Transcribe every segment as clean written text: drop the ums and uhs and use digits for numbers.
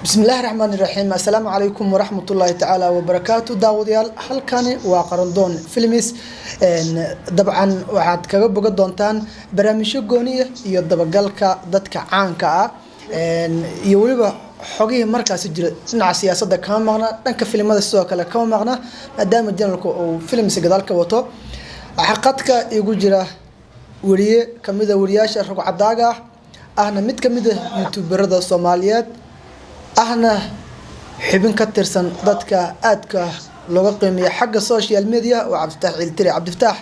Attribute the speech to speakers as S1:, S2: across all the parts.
S1: Bismillahi raxmaan iraxiim. Assalaamu calaykum waraxmatullaahi tacaala wabarakaatu. Daawadayaal, halkani waa Qarandoon Films. Dabcan waxaad kaga bogan doontaan barnaamijyo gooniya iyo dabagalka dadka caanka ah iyo weliba xogihii markaasi jira. Dhinaca siyaasadda kama maqna, dhanka filimada sidoo kale kama maqna, maadaama channelka uu films gadaal ka wato. Waxaa qadka igu jira weriye kamida weriyaasha rugcadaaga ah, ahna mid kamida youtuberada Soomaaliyeed, ahna xubin ka tirsan dadka aadka looga qiimeeya xagga social media, waa Cabdifatax Ciiltire. Cabdifatax,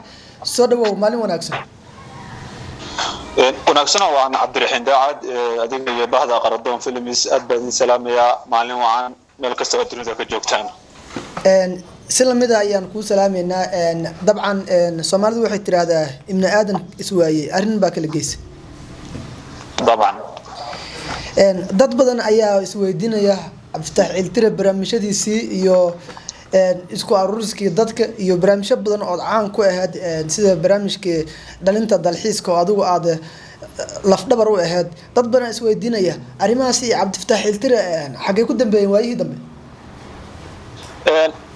S1: soo dhawow, maalin wanaagsan.
S2: Wanaagsana waan, Cabdiraxiin Daacad, adiga iyo bahda Qaradoon Films aad baa idin salaamayaa. Maalin wacan meel kasta oo dunida ka joogtaan.
S1: Si lamida ayaan kuu salaameynaa. Dabcan Soomaalidu waxay tiraahdaa "Ibni aadan iswaayey arrin baa kala geysa."
S2: Dabcan.
S1: Dad badan ayaa isweydiinaya Cabdifatax Ciiltire barnaamijyadiisii iyo isku aruuriskii dadka iyo barnaamijyo badan ood caan ku ahayd, sida barnaamijkii dhalinta dalxiiska oo adigu aad lafdhabar u ahayd. Dad badan isweydiinaya arrimahaas iyo Cabdifatax Ciiltire xaggee ku dambeeyeen waayihii dambe?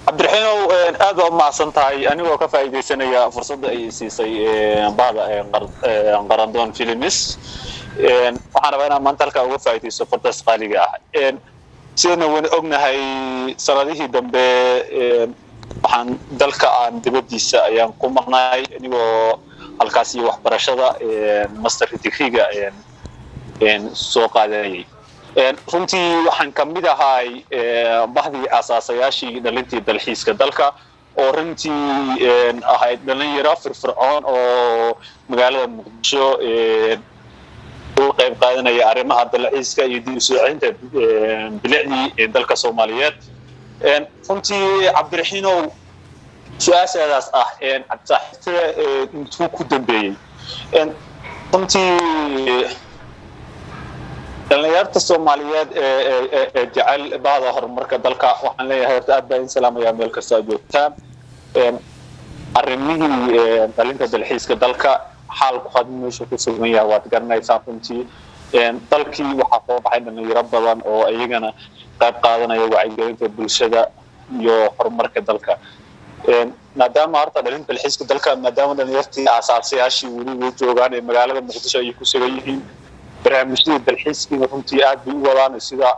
S2: Cabdiraxiinow, aad baa umahadsan tahay. Anigoo ka faa'iidaysanaya fursadda ay siisay bahda Qarandoon Films, waxaan rabaa inaan maanta halkaa uga faa'iidaysto furdas qaaliga ah. Sidayna wayna ognahay, sanadihii dambe waxaan dalka aan dibaddiisa ayaan ku maqnay, anigoo halkaas iyo waxbarashada master degreega soo qaadanayay. Runtii waxaan kamid ahay bahdii asaasayaashii dhalintii dalxiiska dalka, oo runtii ahayd dhalinyaro firfircoon oo magaalada Muqdisho uga qayb qaadanaya arrimaha dalxiiska iyo dib u soo celinta bilicdii dalka Soomaaliyeed. Runtii, Cabdiraxiinow, su-aashaadaas ah Cabdisaaxiibtada intuu ku dambeeyey, runtii dhalinyarta Soomaaliyeed ee jecel bahda horumarka dalka waxaan leeyahay horta aad baa idin salaamayaa meel kasta aad joogtaan. Arrimihii dhalinta dalxiiska dalka xaalku had meesha ku sugan yahay waad garanaysaa. Runtii dalkii waxaa soo baxay dhalinyaro badan oo iyagana qayb qaadanaya wacyigelinta bulshada iyo horumarka dalka. Maadaama horta dhalinta dalxiiska dalka, maadaama dhalinyartii asaasayaashii weli way joogaan ee magaalada Muqdisho ay ku sugan yihiin, barnaamijyadii dalxiiskiina runtii aad bay u wadaan, sida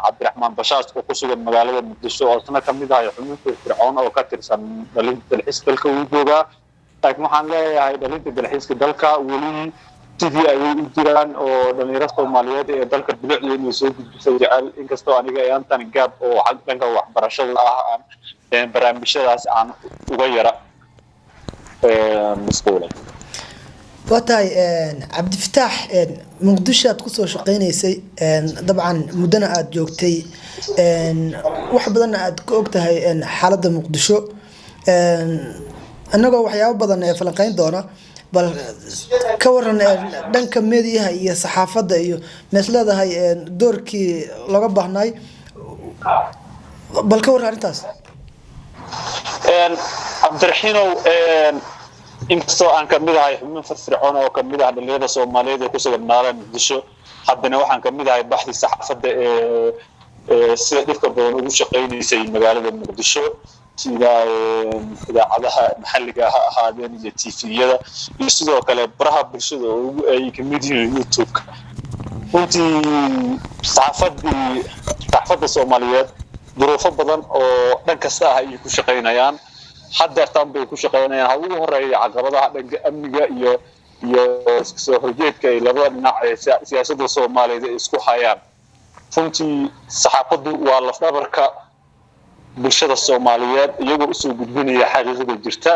S2: Cabdiraxmaan Bashaas oo ku sugan magaalada Muqdisho oo isna kamid ahay xubin firfircoon oo ka tirsan dhalinta dalxiiska dalka uu joogaa. Laakiin waxaan leeyahay dhalinta dalxiiska dalka weli sidii ayay u jiraan, oo dhalinyaro Soomaaliyeed ee dalka bilicda inay soo gudbisay jecel, inkastoo aniga aantan gaab oo dhanka waxbarashada ah aan barnaamijyadaas aan uga yara mashquulay.
S1: Waa tahay, Cabdifataax. Muqdisho aad kusoo shaqeynaysay, dabcan muddona aada joogtay, wax badanna aad ka og tahay xaaladda Muqdisho. Innagoo waxyaabo badan ee falanqeyn doona, bal ka waran dhanka meediyaha iyo saxaafadda iyo mees leedahay doorkii looga baahnay? Bal ka warran arrintaas.
S2: Cabdiraxiinow, inkastoo aan kamid ahay xubin firfircoon oo kamid ah dhalinyarada Soomaaliyeed ee kusugan magaalada Muqdisho, haddana waxaan kamid ahay baxdii saxaafadda ee sida dhibka badan ugu shaqaynaysay magaalada Muqdisho, sida idaacadaha maxalliga ha ahaadeen iyo TV-yada iyo sidoo kale baraha bulshada oo ay kamid yihiin YouTube-ka. Runtii saxaafadda Soomaaliyeed duruufo badan oo dhan kasta ah ayay ku shaqaynayaan, haddeertaan bay ku shaqaynayaan. Ha ugu horeeya caqabadaha dhanka amniga iyo soo horjeedka ay labada dhinac ee siyaasadda Soomaaliyeed ay isku hayaan. Runtii saxaafaddu waa lafdhabarka bulshada Soomaaliyeed, iyagoo usoo gudbinaya xaqiiqda jirta,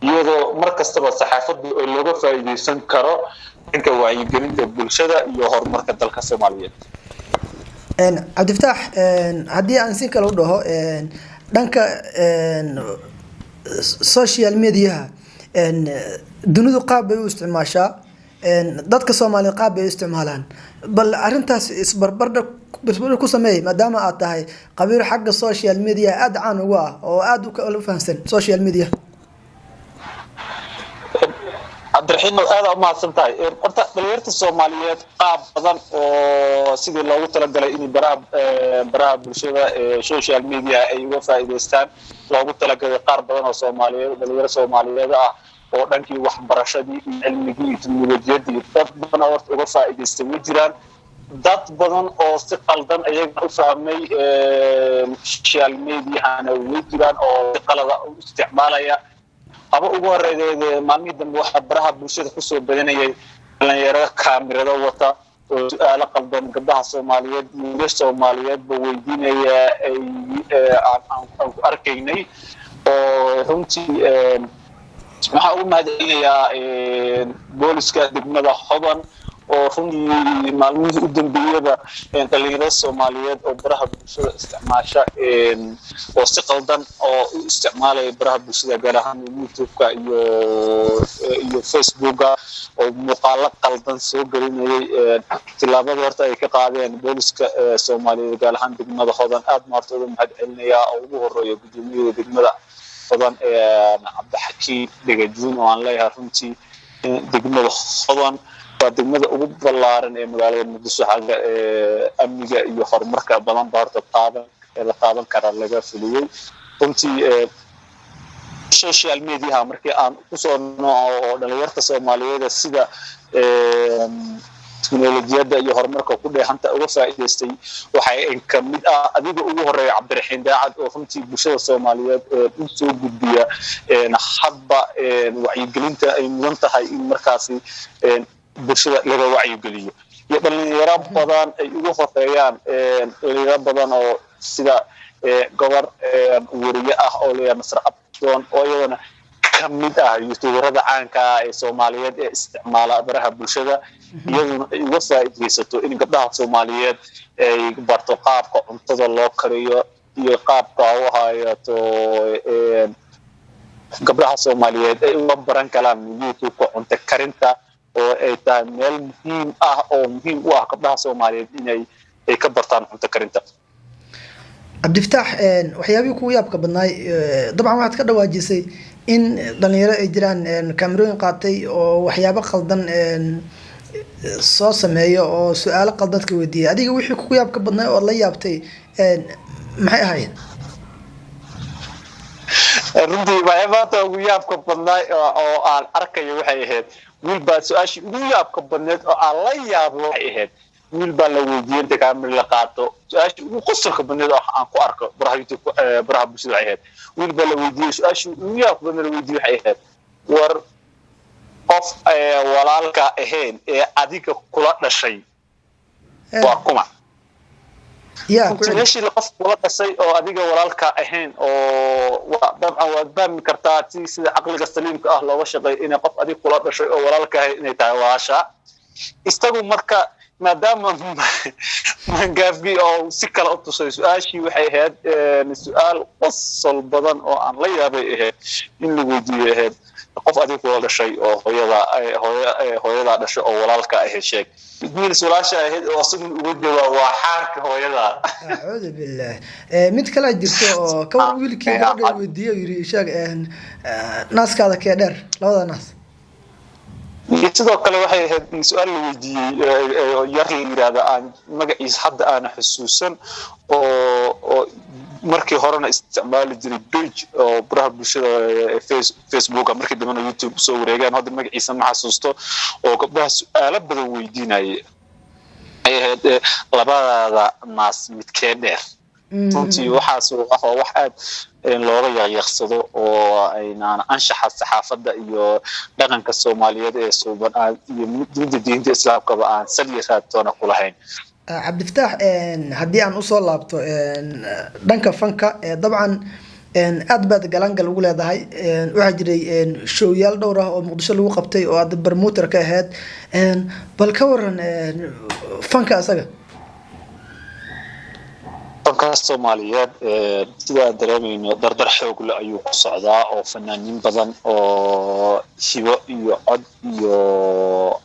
S2: iyadoo mar kastaba saxaafaddu looga faa'iidaysan karo dhanka wacyigelinta bulshada iyo horumarka dalka Soomaaliyeed.
S1: Cabdifataax, haddii aan si kale u dhaho, dhanka social mediaha dunidu qaab bay u isticmaashaa, dadka Soomaaliyeed qaab bay u isticmaalaan. Bal arrintaas isbarbardhig ku sameey, maadaama aad tahay qabiir xagga social media aada caan ugu ah oo aada u fahamsan social media.
S2: Cabdiraxiinow. Cabdiraxiim, aada u mahadsan tahay. Horta dhalinyarta Soomaaliyeed qaab badan oo sidii loogu talagalay in baraha bulshada, social media, ay uga faa'iidaystaan loogu talagalay, qaar badan oo Soomaaliyeed, dhalinyaro Soomaaliyeed ah oo dhankii waxbarashadii iyo cilmigii iyo teknolojiyadii, dad badan oo horta uga faa'iidaystay way jiraan. Dad badan oo si qaldan ayaga u fahmay social mediahana way jiraan oo si qalada u isticmaalaya. Haba ugu horeedeed, maalmihii dambe waxaa baraha bulshada kusoo badanayay dhalinyarada kaamirado wata oo su-aalo qaldan gabdhaha Soomaaliyeed, wiilasha Soomaaliyeedba weydiinaya ay aan ku arkaynay. Oo runtii waxaa ugu mahadcelinayaa booliska degmada Hodan oo runtii maalmihii u dambeeyaba dhalinyarada Soomaaliyeed oo baraha bulshada isticmaasha oo si qaldan oo u isticmaalaya baraha bulshada, gaar ahaan YouTube-ka iyo Facebooka, oo muuqaalo qaldan soo gelinayay, tillaabada horta ay ka qaadeen booliska Soomaaliyeed, gaar ahaan degmada Hodan, aad ma horta ugu mahad celinayaa, oo ugu horeeya gudoomiyada degmada Hodan, Cabdixakiim Dhegajuun, oo aan leeyahay runtii degmada Hodan waa degmada ugu ballaaran ee magaalada Muqdisho. Xagga amniga iyo horumarka badan ba horta taaban la taaban karaa laga fuliyey runtii. Social mediaha markii aan kusoo nooco oo dhalinyarta Soomaaliyeed sida teknolojiyadda iyo horumarka ku dheehanta uga faa'iidaystay, waxay ka mid ah adiga ugu horeeya, Cabdiraxiin Daacad, oo runtii bulshada Soomaaliyeed u soo gudbiya hadba wacyigelinta ay mudan tahay in markaasi bulshada laga wacyigeliyo, iyo dhalinyaro badan ay ugu horeeyaan, dhalinyaro badan oo sida gabar weriye ah oo leeyahay Nasr Abdoon, oo iyadana ka mid ah youtuberada caanka ah ee Soomaaliyeed ee isticmaala baraha bulshada, iyaduna ay uga faa'iidaysato in gabdhaha Soomaaliyeed ay barto qaabka cuntada loo kariyo iyo qaabka u hayato gabdhaha Soomaaliyeed ay uga baran karaan YouTube-ka cunto karinta, oo ay tahay meel muhiim ah oo muhiim u ah gabdhaha Soomaaliyeed inay ay ka bartaan cunto karinta.
S1: Cabdifataax, waxyaabihii kugu yaabka badnaay, dabcan waxaad ka dhawaajisay in dhalinyaro ay jiraan kaamerooyin qaatay oo waxyaabo qaldan soo sameeya oo su-aalo qaldan dadka weydiiyay. Adiga wixii kugu yaabka badnaay oo la yaabtay maxay ahayd?
S2: Runtii waxyaabaha ugu yaabka badnaay oo aan arkayo waxay ahayd, wiil baa su-aashii ugu yaabka badneed oo aan la yaabo waxay ahayd, wiil baa la weydiiyey inta kaamir la qaato. Su-aashii ugu qosolka badneed oo aan ku arko baraha YouTube, baraha bulshada, waxay ahayd, wiil baa la weydiiyey, su-aashii ugu yaabka badneed la weydiiyey waxay ahayd: "War qof walaalka ahayn ee adiga kula dhashay waa kuma?" Meeshii qof kula dhashay oo adiga walaalka ahayn oo dabcan waad fahmi kartaa si sida caqliga saliimka ah looga shaqeeyo inay qof adiga kula dhashay oo walaalka ahayn inay tahay walaasha. Isagu marka maadaama mangaafgii oo si kale u tusay su-aashii, waxay ahayd su-aal qosol badan oo aan la yaabay ahayd in la weydiiyo ahayd: "Qof adiga kula dhashay oo hooyada hooyadaa dhashay oo walaalka ahayd sheeg." Wiils walaasha ahayd oo asagun uga jawaab: "Waa xaarka hooyadaa."
S1: Acuudu billah. Mid kalea jirto oo ka war wiilkii gabadha weydiiye, yiri: "Sheeg naaskaada kee dheer, labada naas."
S2: Sidoo kale waxay ahayd su-aal la weydiiyey yar la yidhaahda, aan magaciisa hadda aana xusuusan, oo markii horena isticmaali jiray page oo baraha bulshada Facebooka, markii dambena YouTube soo wareegaan, hadda magaciisa ma xasuusto, oo gabdhaha su-aalo badan weydiinayay, ay ahayd: "Labadaada naas midkee dheer?" Runtii waxaas waa wax aad looga yaqyaqsado oo aynaan anshaxa saxaafadda iyo dhaqanka Soomaaliyeed ee suuban iyo midda diinta Islaamkaba aan sal iyo raadtoona ku lahayn.
S1: Cabdifataax, haddii aan usoo laabto dhanka fanka, dabcan aad baad galaangal ugu leedahay. Waxaa jiray showyaal dhowr ah oo Muqdisho lagu qabtay oo aad promoter ka ahayd. Bal ka waran fanka asaga?
S2: Fanka Soomaaliyeed, sida aan dareemayno, dardar xoogle ayuu ku socdaa, oo fanaaniin badan oo hibo iyo cod iyo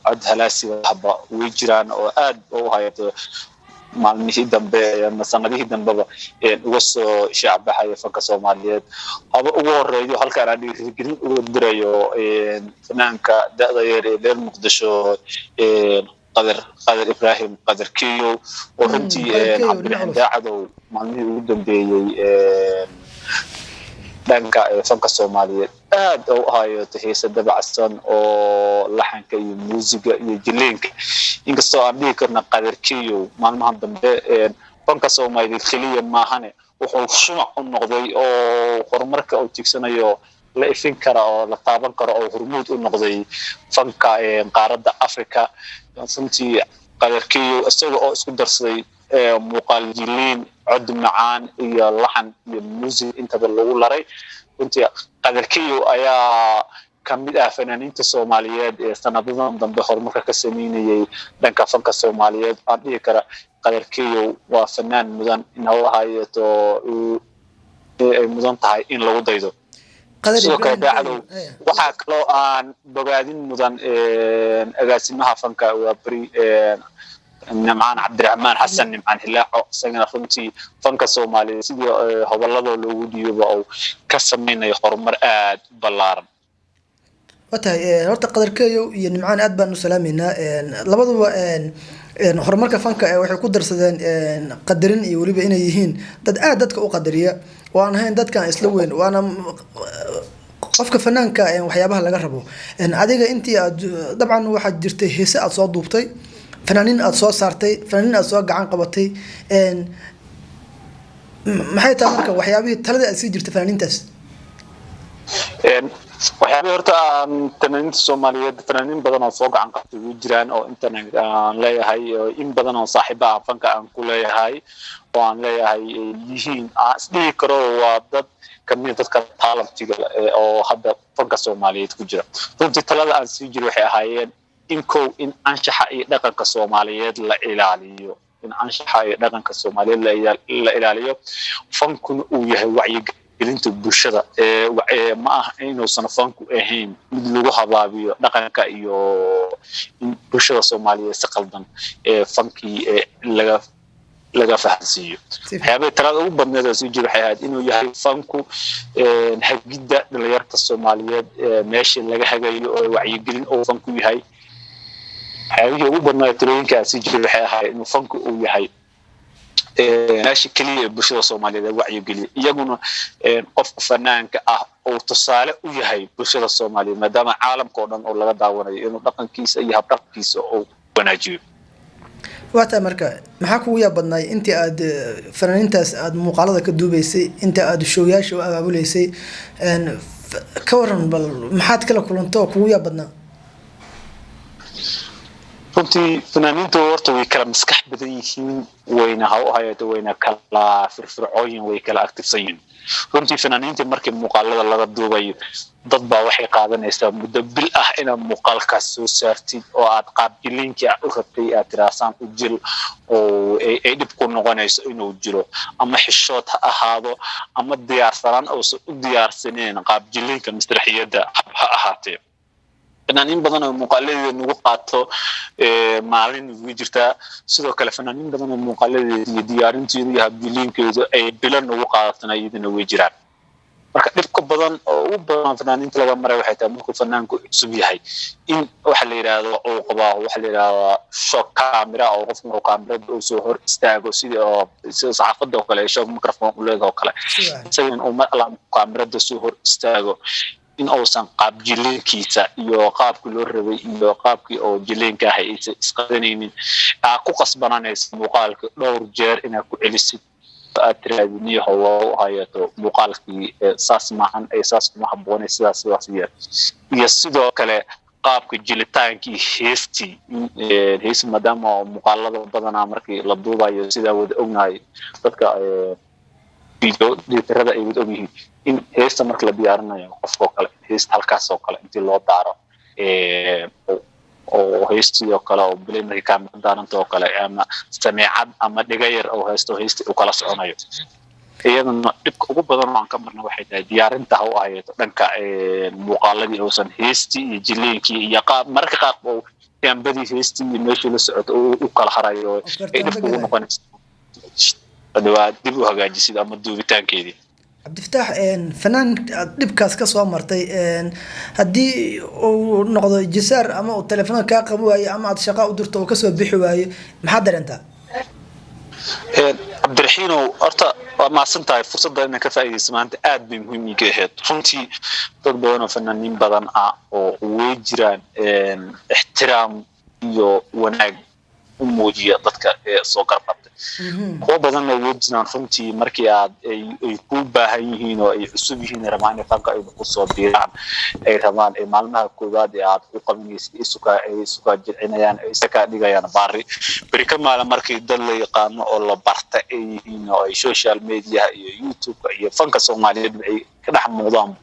S2: cod halaasi ahba way jiraan oo aad u hayato. Maalmihii dambe ama sanadihii dambeba uga soo shaacbaxaya fanka Soomaaliyeed, haba ugu horeeyo halkaan aan dhiirigelin uga dirayo fanaanka da'da yar ee reer Muqdisho, Qadar Ibrahim Qadar Keyow, oo runtii Cabdiraxmaan Daacadow maalmihii ugu dambeeyey dhanka fanka Soomaaliyeed aad u hayoto heese dabacsan oo laxanka iyo muusiga iyo jileenka. Inkastoo aan dhihi karna Qadar Keyow maalmahan dambe fanka Soomaaliyeed keliya maahane, wuxuu shumac u noqday oo horumarka uu tiigsanayo la ifin kara oo la taaban karo oo hormuud u noqday fanka qaaradda Africa. Runtii Qadar Keyow isaga oo isku darsaday muuqaal, jiliin, cod macaan iyo laxan iyo music intaba lagu laray, runtii Qadar Keyow ayaa kamid ah fanaaniinta Soomaaliyeed ee sanadadan dambe horumarka ka sameynayay dhanka fanka Soomaaliyeed. Aan dhihi kara Qadar Keyow waa fanaan mudan in haw ahaayeeto ay mudan tahay in lagu daydo. Sidoo kale, Daacadow, waxaa kaloo aan bogaadin mudan agaasimaha fanka waa beri, Nimcaan Cabdiraxmaan Xasan, Nimcaan Hilaaco. Isagana runtii fanka Soomaaliyeed sidii hobolada loogu dhiiboba uu ka sameynayo horumar aad u ballaaran.
S1: Waa tahay. Horta Qadar Keyow iyo Nimcaan aad baan u salaameynaa. Labaduba horumarka fanka waxay ku darsadeen qadarin iyo weliba inay yihiin dad aad dadka u qadariya oo aan ahayn dadkan isla weyn, waana qofka fanaanka waxyaabaha laga rabo. Adiga intii aad dabcan waxaad jirtay heese aad soo duubtay, fanaaniin aad soo saartay, fanaaniin aad soo gacan qabatay, maxay tahay marka waxyaabihii taladii aad sii jirtay fanaaniintaas?
S2: Waxyaabihii horta aan fanaaniinta Soomaaliyeed, fanaaniin badan oo soo gacan qabtay ugu jiraan oo intan aan leeyahay, in badan oo saaxiiba ah fanka aan ku leeyahay oo aan leeyahay yihiin, aan isdhihi karo waa dad kamid dadka talentiga oo hadda fanka Soomaaliyeed ku jira. Runtii talada aan sii jiray waxay ahaayeen in kow in anshaxa iyo dhaqanka Soomaaliyeed la ilaaliyo, in anshaxa iyo dhaqanka Soomaaliyeed la ilaaliyo, fankuna uu yahay wacyigelinta bulshada, ma ah inuusan fanku ahayn mid lagu habaabiyo dhaqanka iyo in bulshada Soomaaliyeed si qaldan fankii laga fahansiiyo. Waxyaabahii talada ugu badneed oo sii jira waxay ahayd inuu yahay fanku hagidda dhalinyarta Soomaaliyeed, meeshii laga hagayo oo wacyigelin uu fanku yahay. Waxyaabihii ugu badnaa talooyinka aan sii jiray waxay ahayd inuu fanku uu yahay meesha keliya ee bulshada Soomaaliyeed ee wacyigeliya, iyaguna qofka fanaanka ah uu tusaale u yahay bulshada Soomaaliyeed, maadaama caalamka oo dhan oo laga daawanayo, inuu dhaqankiisa iyo habdhaqankiisa uu wanaajiyo.
S1: Waa tahay. Marka maxaa kugu yaab badnaay intii aad fanaaniintaas aad muuqaalada ka duubeysay, inta aad showyaasha u abaabuleysay? Ka waran bal, maxaad kala kulanto oo kugu yaab badnaa?
S2: Runtii fanaaniintu horta way kala maskax badan yihiin, wayna ha u hayato, wayna kala firfircooyin, way kala activesan yihiin. Runtii fanaaniinta markii muuqaalada laga duubayo, dad baa waxay qaadanaysaa muddo bil ah inaad muuqaalkaas soo saartid oo aad qaab jiliinkii aad u rabtay aad tiraasaan u jil oo ay dhib ku noqonayso inuu jiro, ama xishood ha ahaado ama diyaarsanaan uusan u diyaarsaneen qaab jiliinka masraxiyadda ha ahaatee. Fanaaniin badan oo muuqaaladeeda nagu qaato maalin ugu jirtaa. Sidoo kale fanaaniin badan oo muuqaaladeeda iyo diyaarinteedu iyo habjiliinkeedu ay bilo nagu qaadatana iyadana way jiraan. Marka dhibka badan oo ugu badan fanaaniinta laga maray waxay tahay markuu fanaanku cusub yahay in waxa la yidhaahdo uu qabaa waxa la yidhahdaa shock camera, oo qofku markuu kaamirada uu soo hor istaago, sidii oo sida saxaafadda oo kale shock microphone u leedahay oo kale, isaga in uu mar alla kaamirada soo hor istaago in uusan qaab jiliinkiisa iyo qaabkii loo rabay iyo qaabkii oo jiliinka ahay aysan isqadanaynin, aa ku qasbananaysa muuqaalka dhowr jeer inaad ku celisid, aad tiraahdi, "Niyahow, waa u hayato muuqaalkii saas maahan, ee saas kuma habboonay, sidaas sidaas yeer." Iyo sidoo kale qaabka jilitaankii heestii, heesti maadaama muuqaalada badanaa markii la duubayo, sidaa wada ognahay, dadka video editorada ay wada ogyihiin, in heesta marka la diyaarinayo qofkoo kale heesta halkaas oo kale intii loo daaro oo heestii oo kale oo bilay markii kaamira daaranta oo kale ama sameecad ama dhiga yar oo heesto heestii uu kala soconayo. Iyadana dhibka ugu badan oo aan ka marna waxay tahay diyaarinta ha u ahayeeto dhanka muuqaaladii uusan heestii iyo jiliinkii iyo qaab mararka qaar oo Teembadii heestii iyo meeshii la socoto u kala harayo, ay dhib kugu noqonayso waa dib u hagaajisid ama duubitaankeedii.
S1: Cabdifataax, fanaan aad dhibkaas ka soo martay, haddii uu noqdo jisaar ama uu telefoonka kaa qaban waayo ama aad shaqa u dirto uu kasoo bixi waayo, maxaad dareentaa?
S2: Cabdiraxiinow, horta waa mahadsan tahay. Fursadda inaan ka faa'iidaysto maanta aad bay muhiim iiga ahayd runtii. Dad badan oo fanaaniin badan ah oo way jiraan ixtiraam iyo wanaag u muujiya dadka ee soo garab qabtay. Kuwo badanna way jiraan runtii markii aad ay ku baahan yihiin oo ay cusub yihiin, ay rabaan inay fanka ay kusoo biiraan, ay rabaan ay maalmaha koowaad ee aad u qabanaysid isukaa ay isukaa jilcinayaan, ay isa kaa dhigayaan baari. Beri ka maalin markii dad la yaqaano oo la barta ay yihiin oo ay social mediaha iyo YouTube-ka iyo fanka Soomaaliyeed ay ka dhex muuqdaan,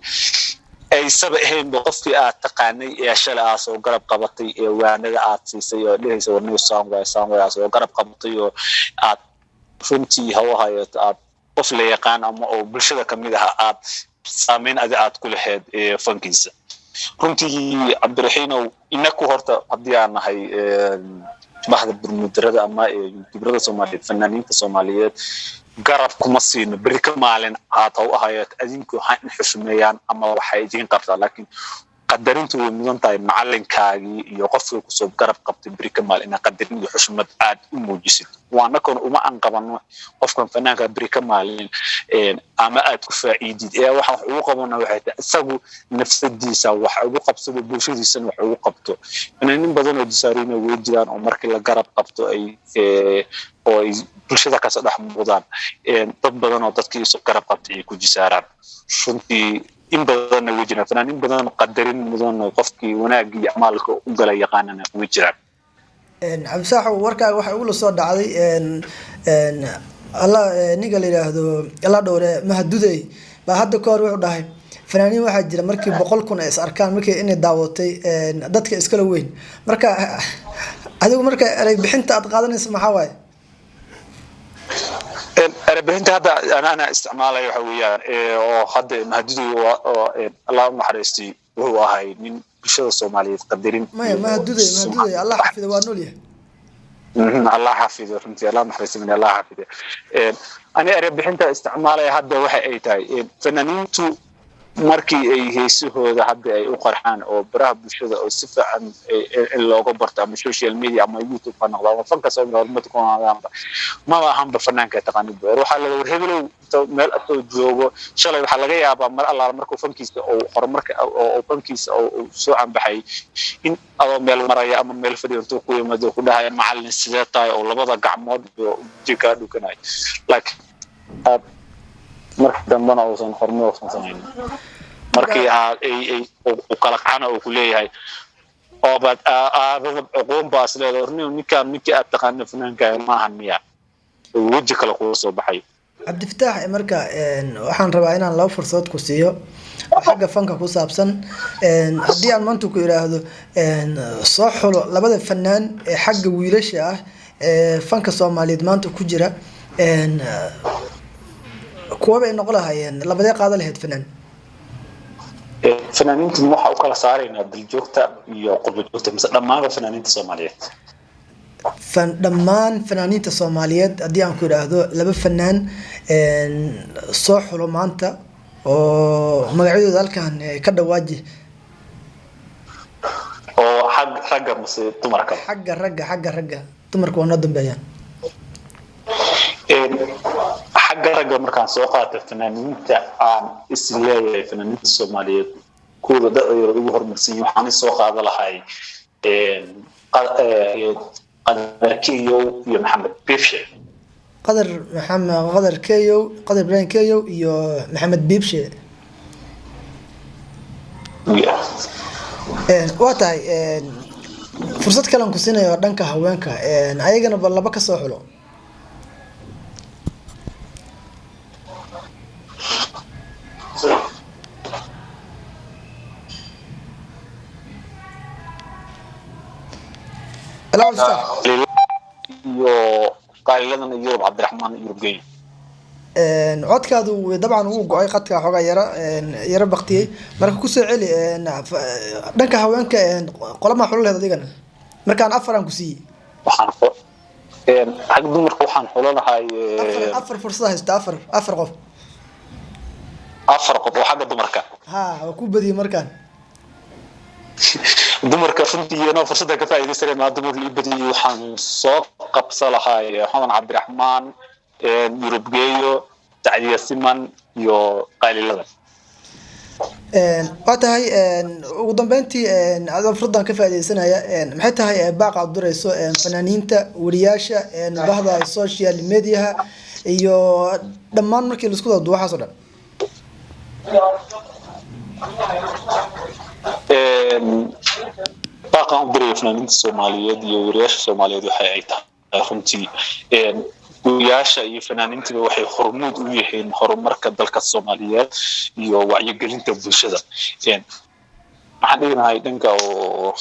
S2: aysaba ahaynba qofkii aad taqaanay ee shalay aad soo garab qabatay, ee waanada aad siisay oo dhehaysa warniyo saan waay aad soo garab qabatay, oo aad runtii haw hayato aad qof la yaqaan ama oo bulshada kamid ah aad saameyn adi aad ku lahayd ee fankiisa. Runtii Cabdiraxiinow, inaku horta haddii aan nahay bahda burmudarada ama youtuberada Soomaaliyeed, fanaaniinta Soomaaliyeed garab kuma siino. Beri ka maalin aad haw ahayeed adinku waxaa in xushmeeyaan ama waxay idiin qabtaa, laakiin qadarintu way mudan tahay. Macalinkaagii iyo qofkii kusoo garab qabtay beri ka maalin inaad qadarin iyo xushmad aad u muujisid. Waanakon uma aan qabano qofkan fanaanka beri ka maalin ama aad ku faa'iidid ee waxaan wax ugu qabana waxay tahay isagu nafsadiisa wax ugu qabsado, bulshadiisana wax ugu qabto. Fanaaniin badan oo disaarina way jiraan oo markii la garab qabto ay oo ay bulshada kasoo dhex muuqdaan, dad badan oo dadkii isu garab qabtay ay ku jisaaraan. Runtii in badanna way jiraan fanaaniin badan qadarin mudan oo qofkii wanaagii iyo amaalka u gala yaqaanana way jiraan.
S1: Cabdisaaxow, warkaaga waxaa igula soo dhacday alla ninka la yidhaahdo alla dhowre Mahadudey baa hadda ka hor wuxuu dhahay fanaaniin waxaa jira markii 100,000 ay is arkaan markii inay daawatay dadka iskala weyn. Marka adigu marka erey bixinta aad qaadanaysa maxaa waaye?
S2: Erebixinta hadda ana isticmaalaya waxa weeyaan oo hadda Mahadudey oo Allah u naxariistay wuxuu ahay nin bulshada Soomaaliyeed qadarin.
S1: Maya, Mahadudey, Mahadudey Allah xafido, waa nool yahay.
S2: Allah xafido runtii, Allah naxariisto, min Allah xafido. Ani erebixinta isticmaalaya hadda waxa ay tahay fanaaniintu markii ay heesahooda hadda ay u qarxaan oo baraha bulshada oo si fiican in looga barto ama social media ama YouTube ha noqdo ama fanka soo horumar ku noqdaanba, maba ahanba fanaanka taqaanid war waxaa laga war hebelow inta meel asoo joogo shalay. Waxaa laga yaabaa mar allaala markuu fankiisa oo horumarka oo fankiisa oo soo canbaxay in adoo meel maraya ama meel fadhiyo intuu ku yimaado ku dhahaya macallin sidee tahay, oo labada gacmood iyo jirkaa dhukanayo, laakiin marka dambena uusan horumar uusan samaynin, markii aad ay u kala kacana uu ku leeyahay oobaad aadada cuquun baa is leedahay orniyo ninkaan ninkii aad taqaano fanaanka maahan miya, weji kale kuga soo baxay.
S1: Cabdifataax, marka waxaan rabaa inaan laba fursadood ku siiyo oo xagga fanka ku saabsan. Haddii aan maanta ku idhaahdo soo xulo labada fanaan ee xagga wiilasha ah ee fanka Soomaaliyeed maanta ku jira, kuwaba ay noqon lahaayeen? Labadee qaada lahayd fanaan?
S2: Fanaaniinta waxaa u kala saaraynaa daljoogta iyo qurbo joogta mise dhammaanba fanaaniinta Soomaaliyeed?
S1: Dhammaan fanaaniinta Soomaaliyeed haddii aan ku idhaahdo laba fanaan soo xulo maanta oo magacyadooda halkan ka dhawaaji.
S2: Oo xag ragga mise dumarka?
S1: Xagga ragga, xagga ragga. Dumarka waa noo dambeeyaan.
S2: Xagga ragga markaan soo qaato fanaaniinta aan is leeyahay fanaaniinta Soomaaliyeed kuwooda da'da ugu horumarsan yihiin, waxaan soo qaada lahay Qadar Keyow iyo Maxamed Bifshe.
S1: Qadar Maxamed, Qadar Keyow, Qadar Ibrahim Keyow iyo Maxamed Biibshe. Waa tahay. Fursad kalean ku siinayo dhanka haweenka, ayagana ba laba kasoo xulo. Hello, Ustaz.
S2: Iyo qaaliladan Yurub Cabdiraxmaan Yurub Geyn.
S1: Codkaadu dabcan wuu go-ay, qadka xoogaa yara yara baktiyey. Marka kusoo celi dhanka haweenka, qolamaa xulo lahayd adigana? Markaan afar aan ku siiyey.
S2: Waxaan xagga dumarka waxaan xulanahay
S1: Afar fursad haysto, afar qof.
S2: Afar qof oo xagga dumarka?
S1: Ha, waa ku badiyey markaan.
S2: Dumarka runtii iyana fursadda ka faa'iidaysanaya maa dumar la ii badiyey, waxaan soo qabsa lahay Xadan Cabdiraxmaan, Yurubgeeyo, Sacdiya Siman iyo Qaalilada.
S1: Waa tahay. Ugu dambeyntii, adoo fursaddan ka faaidaysanaya, maxay tahay baaqa aad dirayso fanaaniinta, wariyaasha, bahda social mediaha iyo dhammaan markii laisku dado waxaas oo dhan?
S2: Baaqan u diraya fanaaniinta Soomaaliyeed iyo wariyaasha Soomaaliyeed waxa ay tahay, runtii wariyaasha iyo fanaaniintiba waxay hormuud u yihiin horumarka dalka Soomaaliyeed iyo wacyigelinta bulshada. Waxaan dhignahay dhanka oo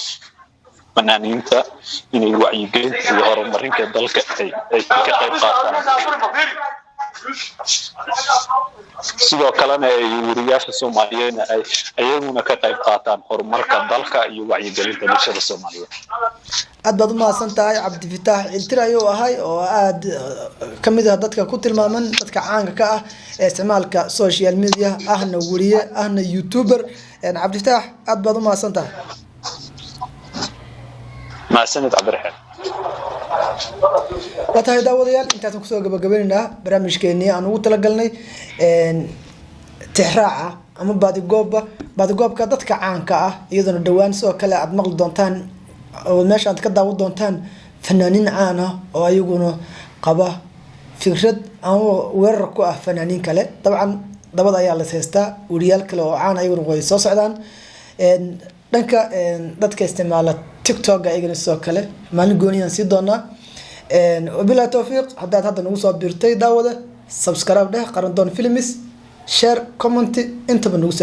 S2: fanaaniinta inay wacyigelinta iyo horumarinta dalka ay ka qayb qaataan, sidoo kalena ay wariyaasha Soomaaliyeedna ay ayaguna ka qayb qaataan horumarka dalka iyo wacyigelinta bulshada Soomaaliyeed.
S1: Aad baad umahadsan tahay. Cabdifitaax Ciltir ayuu ahay oo aada kamid ah dadka ku tilmaaman dadka caanka ka ah ee isticmaalka social media, ahna weriye, ahna youtuber. Cabdifitaax, aad baad umahadsan tahay.
S2: Mahadsanid, Cabdiraxiim.
S1: Waa tahay daawadayaal, intaasaan kusoo gabagabaynaynaa barnaamijkeenii aan ugu talagalnay tixraaca ama baadigooba baadigoobka dadka caanka ah, iyadoona dhowaan sidoo kale aad maqli doontaan oo meesha aad ka daawan doontaan fanaaniin caan ah oo ayaguna qaba fikrad ama weerar ku ah fanaaniin kale. Dabcan dabada ayaa las haystaa. Weriyaal kale oo caan ayaguna way soo socdaan. Dhanka dadka isticmaala TikTok ayagana sidoo kale maalin gooniyaan sii doonaa. Wabilahi towfiiq. Haddaad hadda nagu soo biirtay, daawada, subscribe dheh Qarandoon Films, share, comment, intaba nagu saa.